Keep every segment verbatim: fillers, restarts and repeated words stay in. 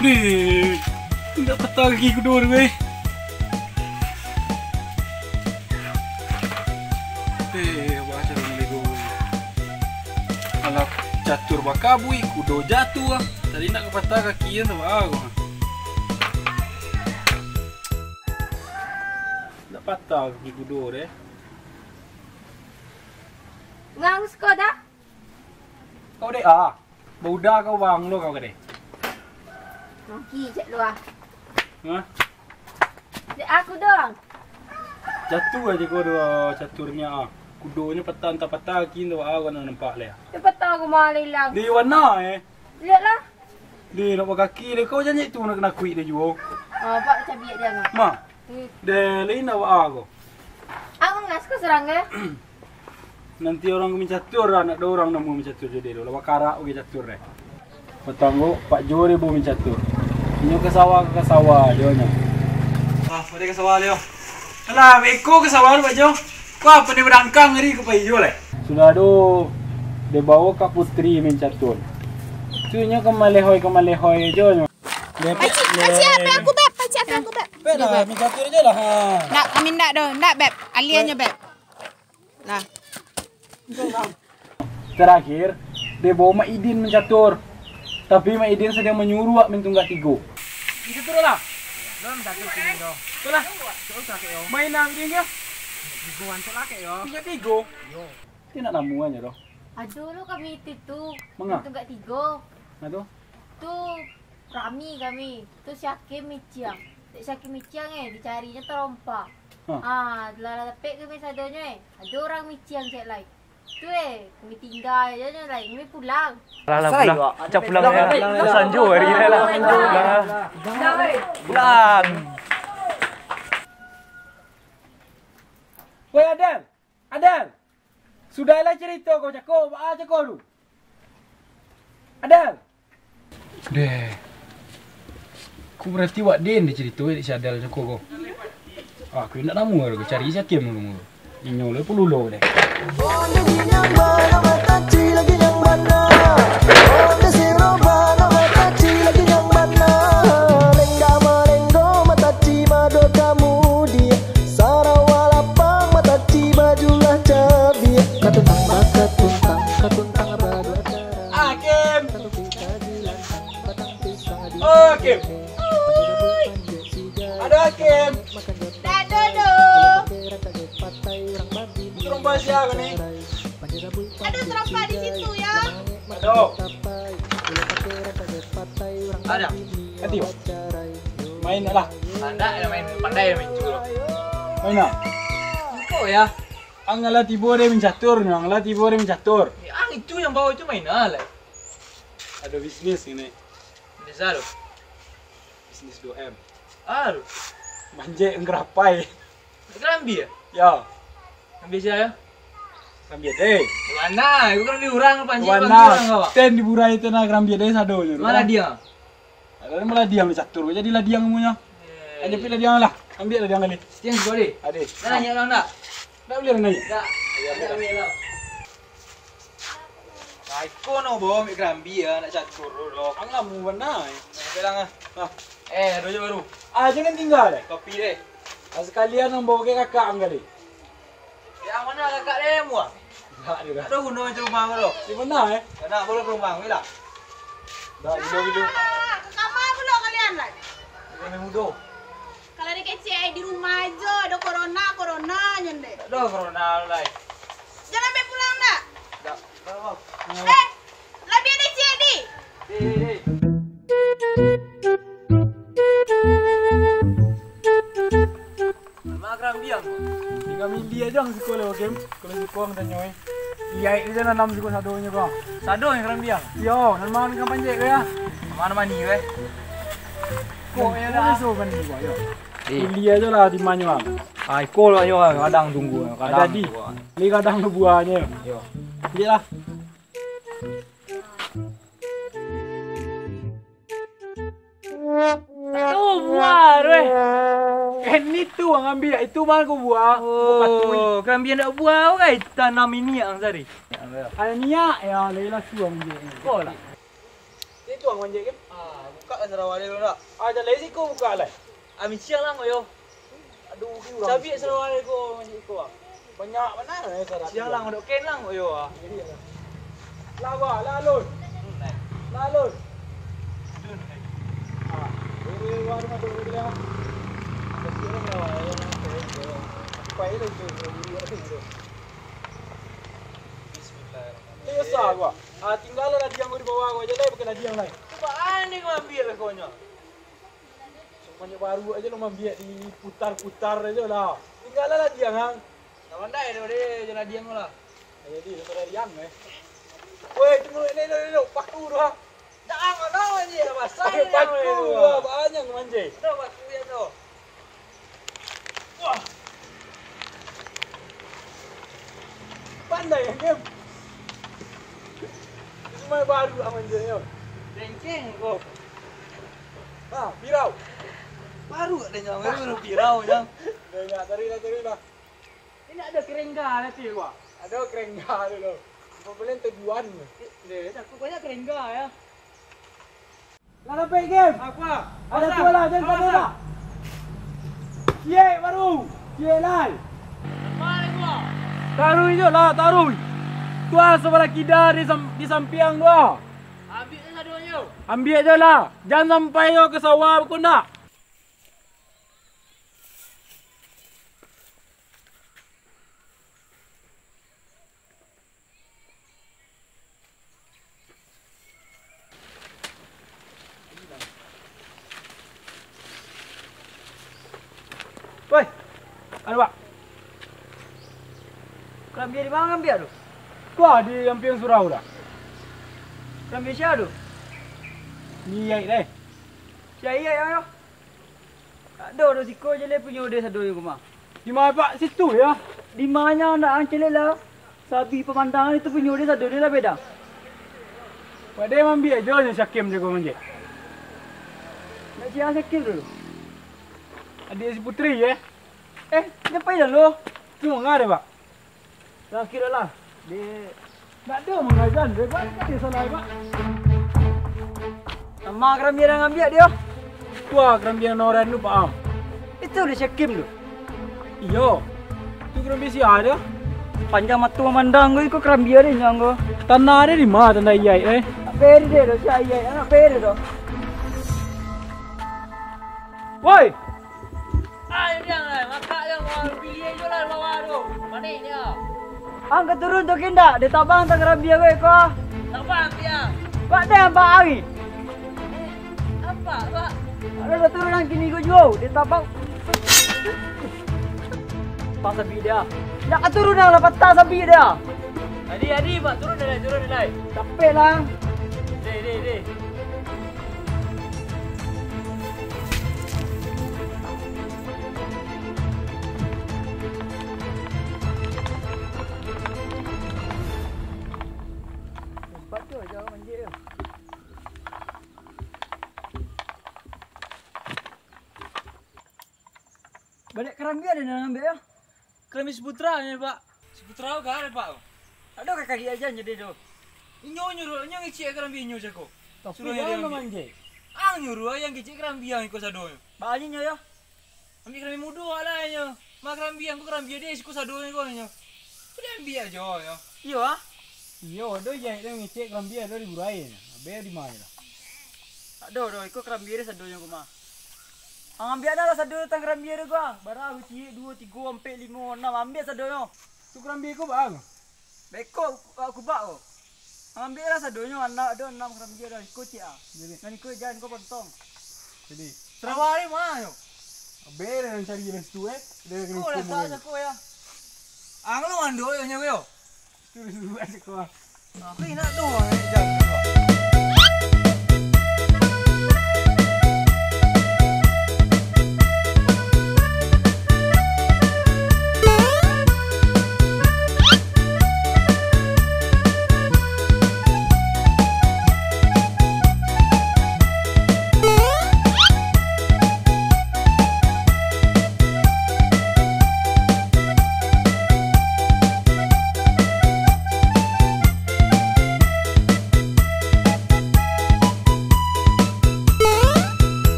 Deh, indak patah kaki kudo tu, eh. Eh, abah caro malego. Alah catur bakabuik, kudo jatuah. Tadi nak ka patah kaki an, sabab ko. Indak patah kaki kudo deh. Ngang siko dah? Kau dek ah. Bauda kau bang lo kau kadai. Mangki cek lu ah. Hah? Dek aku dong. Jatuah aja kau dua caturnya ah. Kudonyo patah, antah patah kaki, antah baa kau nak nampak leh. Dia patah aku malah hilang. Di warna eh. Lihatlah. Di nak bakaki deh kau janji tu nak kena kuik dia juo. Ah, pak cabiak dia mah. Mah. Hmm. Deh, lain nak baa kau. Aku ngas kau serang eh. Nanti urang ka main catur lah, ndak ado urang namuah main catur jo deh tu. Lah bakarak oke catur deh. Patang ko, Pak Jo deh bo main catur. Inyo ka sawah, ka sawah jo nyo. Ah, pada ka sawah Leo. Alah, beko ka sawah tu Pak Jo. Ko apo ni badangkang tadi ka pai jo lai? Sudah tu, deh bawo Kak Putri main catur. Tu inyo ka malehoi, ka malehoi jo nyo. Pacik, pacik ape aku beb, pacik ape aku beb. Beb lah, main catur je lah. Ha. Ndak, kami ndak doh, ndak beb. Aliannya beb. Nah. Terakhir, dia bawa Mak Idin mencatur. Tapi Mak Idin sedang menyuruh awak main tunggak tigo. Itu tu lah. Belum satu sini doh. Itulah. Terus lah kek yo. Main nak Idin ke? Tigo antuk lah kek yo. Tunggak tigo? Yo. Dia nak namuannya doh. Aduh lo kami itu tu. Manga? Tunggak tigo. Nah tu. Tu rami kami. Tu si Hakim miciang. Dek si Hakim miciang eh, dicarinyo tarompa. Hah. Ah, lah, lah dapek kami sadonyo eh. Ado urang miciang cek lai. Tu eh, kami tingga aja nyo lai, kami pulang. Lah, lah, pulang. Cak pulang ya. Lah, sanjo hari ni lah. Pulang. Weh, Adel! Adel! Sudahlah carito ko, cako, baa cako tu? Adel! Deh. Ko barati wak den deh carito dek si Adel cako ko. Ah, ko indak namuah ko, cari si Hakim dulu. Inyo lo pululo deh. Hakim. Oh, Hakim. Ado Hakim. Dak ado doh. Terompa sia ko ni? Ado terompa di situ yo. Ado. Ado. Ati, Pak. Main lah. Pandai lah main, pandai lah main tu. Main lah. Engkau yo. Ang lah tibo deh main catur, ang lah tibo deh main catur. Ang itu nan bawa tu main lah. Ado bisnis ngini. Bisnis apo? Bisnis dua M. Aduh. Manjek ngerapai. Karambia? Yo. Karambia sia yo? Karambia deh. Wana, itu karambia urang panjek. Wana, urang kau. Stand di burai tu nah karambia deh sadonyo. Mana dia? Ada malah diam catur, jadi lah diam semuanya. Hei. Hanya pilih diam lah. Ambil lah diam kali. Setiap sekali. Ade. Dah nanya orang tak? Dah boleh nanya. Dah. Dah boleh lah. Nah, iko no, Bo, ambil kerambi ya, nak catur dulu, dok. Ang lama bana, eh. Nah, bilang ah. Nah. Eh, ada je baru. Ah, jangan tinggal, eh. Kopi deh. Ah, sekalian ang bawa ke kakak ang kali. Ya, mana kakak deh, muah? Tak ada dah. Ada guna macam rumah kau tu. Di mana, eh? Kena bawa ke rumah, okey tak? Dah, gilo-gilo. Ah, ke kamar pula kalian, lai. Kami mudo. Kalau ada kecil ai di rumah aja, ada corona, corona je ndeh. Tak ada corona lai. Jangan ambil pulang dah. Tak. Eh, lebih ada cik di. Di, di, di. Mak kerambiang. Di kami dia jang siko lewat game. Kalau siko ang tanyo eh. Iya itu je nanam siko sadonyo kau. Sadonyo kerambiang. Yo, nanam kan panjek kau ya. Mana mani kau eh? Kok ya dah so mani kau yo. Pilih aja lah di mana bang. Ah, iko lah yo kadang tunggu kadang. Jadi, ni kadang buahnya. Yo. Iya lah. Tu buah tu eh. Eh, ni tu ang ambil, itu mah ko buah. Oh, kerambiang ndak buah tu kan tanam ini ang sari. Ada niat ya, lagi lasu ang ambil. Kau lah. Itu ang manjek kan? Ah, Buka lah sarawa dia dulu, nak. Ah, jan lai siko buka lah. Ah, miciang lah, yo. Aduh, urang. Cabiak sarawa dia ko, macam iko, ah. Banyak bana, eh, sarawa. Ciang lah, dok ken lah, yo, ah. Iya, iya. Lah, bah, lah, Lun. Hmm, naik. Lah, Lun. Lun, naik. Ah, ini luar rumah dulu, ya. Kecil lah, ya, ya, ya. Pai lah, tu, tu, tu, tu. Bismillahirrahmanirrahim. Ini sah, gua. Ah, tinggal lah ladiang gua di bawah, gua aja lah, bukan ladiang lah. Cuba aneh gua ambil lah, konyol. Banyak baru aja lo mambiak, diputar-putar aja lah. Tinggal lah ladiang, ang. Tak pandai dah dia je ladiang tu lah. Jadi, tak pandai ladiang, eh. Woi, tunggu, ni, ni, ni, ni, paku tu, ha. Tak aman, aman je, basah. Pakai je, paku, aman tu, ha. Wah, banyak manjai. Tu, paku je tu. Wah. Pandai, ya, Game? Cuma baru lah manjai, yo. Renceng, kau. Ha, pirau. Baru kat dia nyawa, baru pirau, Jang. Dah, dah, cari lah, cari lah. Ini ada kerengga nanti, wah. Ada kerengga dulu. Kau boleh tujuan. Deh, aku banyak kerengga, ya. Lah, sampai game. Apa? Ada tu lah, jangan sampai lah. Ciek baru. Ciek lai. Taruh je lah, taruh. Tu lah, sebelah kida di sam-, di sampiang tu lah. Ambiak je sadonyo. Ambiak je lah. Jan sampai yo ka sawah bakundak. Woi, anu, Pak. Karambia di ma karambia tu? Wah, di sampiang surau lah. Karambia sia tu? Ni Yaik deh. Sia Yaik, ayo. Tak ado doh, siko je lai punyo deh sadonyo ko mah. Di ma, Pak? Situ, yo? Di ma nyo ndak, ang caliak lah. Sabi pamandangan itu punyo deh sadonyo lah beda. Padahal mambiak jo nyo si Hakim jago manjek. Nak sia Hakim dulu? Adiak si Putri, yo? Eh, nyo pai dah lo. Tu manga deh, Pak? Lah, kiro lah. Dek. Ndak ado mangajan, Pak. Kan dia salah, Pak. Nama karambia nan ambiak dia? Wah, karambia nan orang tu, Pak Am. Itu lah si Hakim tu. Iyo. Tu karambia sia tu? Panjang mato mamandang ko, iko karambia dia nyo ko. Tanah dia di ma, tanah Yaik, eh? Nak beri dia tu, si Yaik, nak beri dia tu. Woi! Ai, diang lai, makak diang, wah, piliah jo lah bawah tu. Manih dia. Ang ka turun tu kindak, dia tabang tang karambia gue ko. Tabang dia. Bak dia, bak ari. Eh, apa, Pak? Ada dah turun ang kini gue juo, dia tabang. Patah sabi dia. Nak ka turun ang lah patah sabi dia. Adi, adi, Pak, turun dah lai, turun dah lai. Capek lah. Deh, deh, deh. Sempat tu aja manjek tu. Baliak karambia dia nan ambiak yo. Karambia si Putra nyo, Pak. Si Putra tu ka ado, Pak? Ado ka kari aja nyo deh tu. Inyo nyuruah, inyo ngicik karambia inyo cako. Tapi suruah inyo ambiak. Ang nyuruah yang ngicik karambia ang iko sadonyo. Baa nyo yo? Ambiak karambia mudo lah inyo. Ma karambia ang ko karambia deh siko sadonyo ko inyo. Sudah ambiak jo yo. Iyo ah. Iyo, ado Yaik tu ngicik karambia ado di burai nyo. Abih di ma lah? Tak ado doh, iko karambia deh sadonyo ko mah. Ang ambiak nah lah sado tang karambia tu, Bang. Bara biciik, duo, tigo, ampek, limo, anam. Ambiak sadonyo. Tu karambia ko, Bang? Beko, uh, kubak ko. Ang ambiak lah sadonyo, anak ado anam karambia dah. Iko ciek ah. Jadi. Nan iko jan ko pontong. Jadi. Sarawa ni ma nyo? Abih dah nan cari dari situ, eh. Dari kena hukum dah. Ko lah tak sako ya. Ang lo ando yo nyo yo. Terus buat sekolah. Aku ingat tu, eh, jam tu.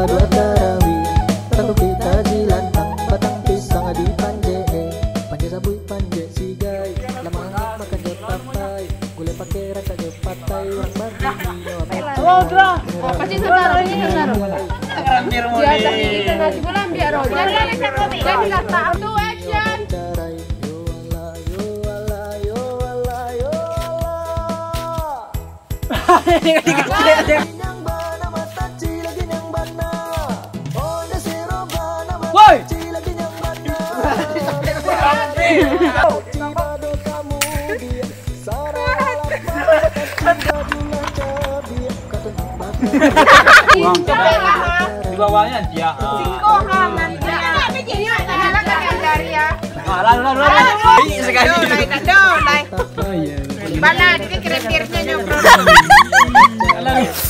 Dua tarawih, tarawih tajilantang, batang pisang dipanjek, eh. Panjek sabuik, panjek sigai, lamak makan jo papai, gulai pakai rancak jo patai, urang babi. Oh, bro. Pacik sasaro, pacik sasaro. Di atas ini kena sebulan biar roh. Jadi, jadi kata satu, action. Woi! Uang. Di bawahnya dia. Singko ha, nanti. Ini adalah kalian dari ya. Ah, lalu, lalu, lalu. Ih, sekali. Aduh, lain, aduh, lain. Oh, iya. Bana, dia kira-kiranya nyobrol.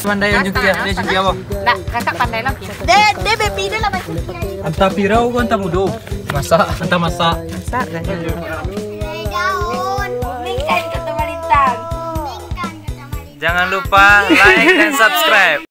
Pandai yang juga, dia juga apa? Nak, kakak pandai lah. Dia, dia baby dia lah pasti. Antah pirau ko antah mudo. Masak, antah masak. Masak, kan? Daun. Kuning kan kata balintang. Kuning kan kata balintang. Jangan lupa like dan subscribe.